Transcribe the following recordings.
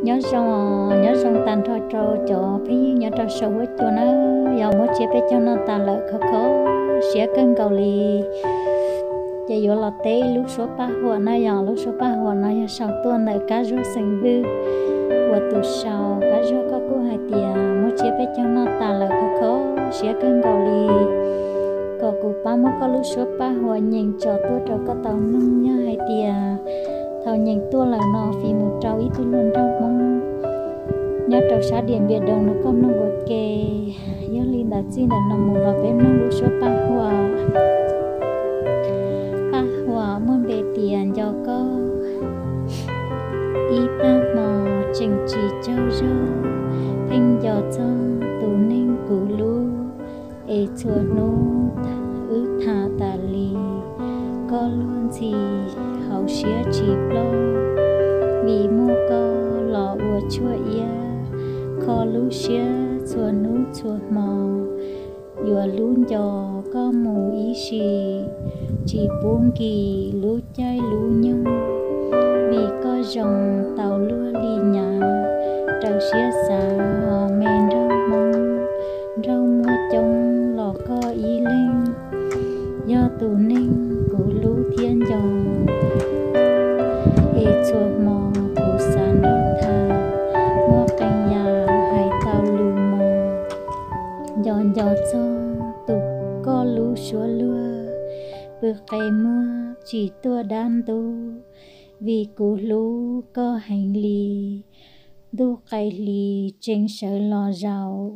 Nyob zoo, nyob zoo tag nrho rau cov phooj ywg nyob rau saum huab cua na. Yog muab tsiab peb caug noj tas lawm khov kho siab kawg nkaus li. Ces yuav los teb ib lub suab paj huam na, yog lub suab paj huam no yog sau tuaj ntawm Kab Zuag xeem Vwj. Uas tus sau Kab Zuag koj kuj hais tias muab tsiab peb caug noj tas lawm khov kho siab kawg nkaus li, kom kuv pab muab koj lub suab paj huam nyeem tso tuaj rau koj tau mloog. Yog hais tias thaum nyeem tuaj lawm no fij mus rau ib tug hluas nraug Hmoob nyob rau sab Diam Npias Doo no koj mloog ua ke. Yog li ntawd txij ntawm no mus los peb mloog lub suab paj huam. Paj huam muaj npe tias Nco Koj. Ib tag hmo tseem tsis tsaug zog, pheej nco txog tus neeg kuv hlub, es txhua hnub wb tham tas li, koj luag ntxhi hauv siab tsis ploj, vim muaj koj los ua tshuaj iab, kho lub siab txhua hnub txhua hmo, yuav hlub nco koj mus ib sim, tsis pub nkim lub caij lub nyoog, vim koj zoo tau luag li nyav, raws siab xav os me nraug Hmoob, nraug muaj coob los koj ib leeg, yog tus neeg kuv hlub thiab nco, es txhua hmo kuv xav nrog tham, muaj qee yam hais tau lus mos, nco nco txog tus koj lub suab luag, pw qe muag tsis tuaj dab ntub, vim kuv hlub koj heev li, ntuj qaij hli tseem sawv los zaum,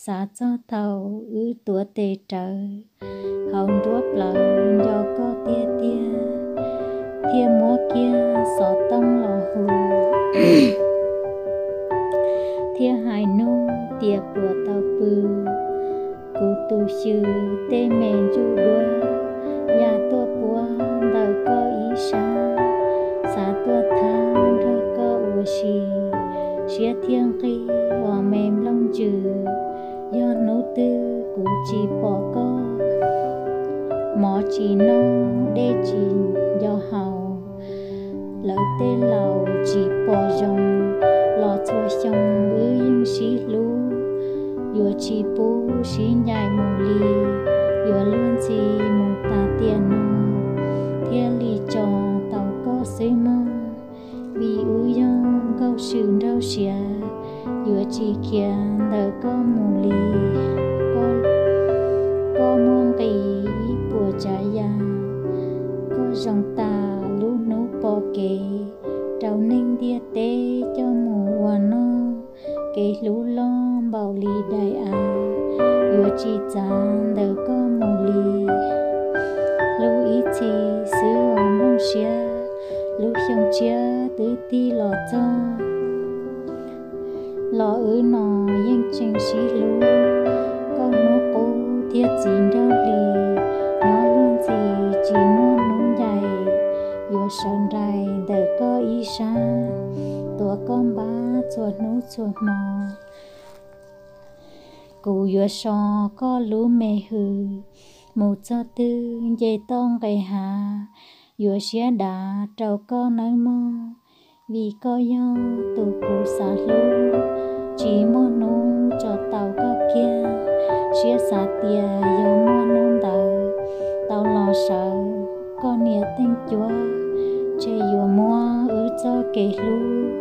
xav txog thaum wb tuav tes rawv, hauv nruab plawv nco koj tiag tiag, thiaj muab kiag xov tooj los hu, thiaj hais nug tias puas tau pw. Kuv tus xyw tej me ntsuj duab ya tuaj puab ntawm koj ib sab, xav tuaj thab nrog koj ua si, siab thiaj nqig os me nplooj ntsws. Yog hnub twg kuv tsis pom koj, mov tsis noj dej tsis nco haus, lawv tej laus tsis pom zoo, los txhua xyoo wb yeej sib hlub, yuav tsis pub sib ncaim mus li, yuav luag ntxhi mus tas tiam no, thiaj li tso tau koj xwb mog. Vim wb yog nkauj swm nraug siav, yuav tsis khiav ntawm koj mus li. Koj muaj nqis ib puas tsav yam, koj zoo tas lub hnub pom kev, rau neeg ntiaj teb coj mus ua noj, kev hlub loj npaum li daim av, yuav tsis txav ntawm koj mus li. Hlub ib txhis xwb os nplooj siab, lub xyoo tshiab twb tig los txog, los wb no yeej tseem sib hlub. Koj hnub qub thiab txiv nraug hli, nyob luag ntxhi tsis muaj hnub ncaim, yuav sawv nraim ntawm koj ib sab, tuav koj npab txhua hnub txhua hmo. Kuv yuav so koj lub me hws, mus txog twg nce toj nqes hav, yuav siab dav rau koj nawb mog. Vim koj yog tus kuv xav hlub, tsis muaj hnub tso tau koj kiag. Siab xav tias yog muaj hnub ntawd tau los sawv koj niam teej cuab, ntshe yuav muab wb txoj kev hlub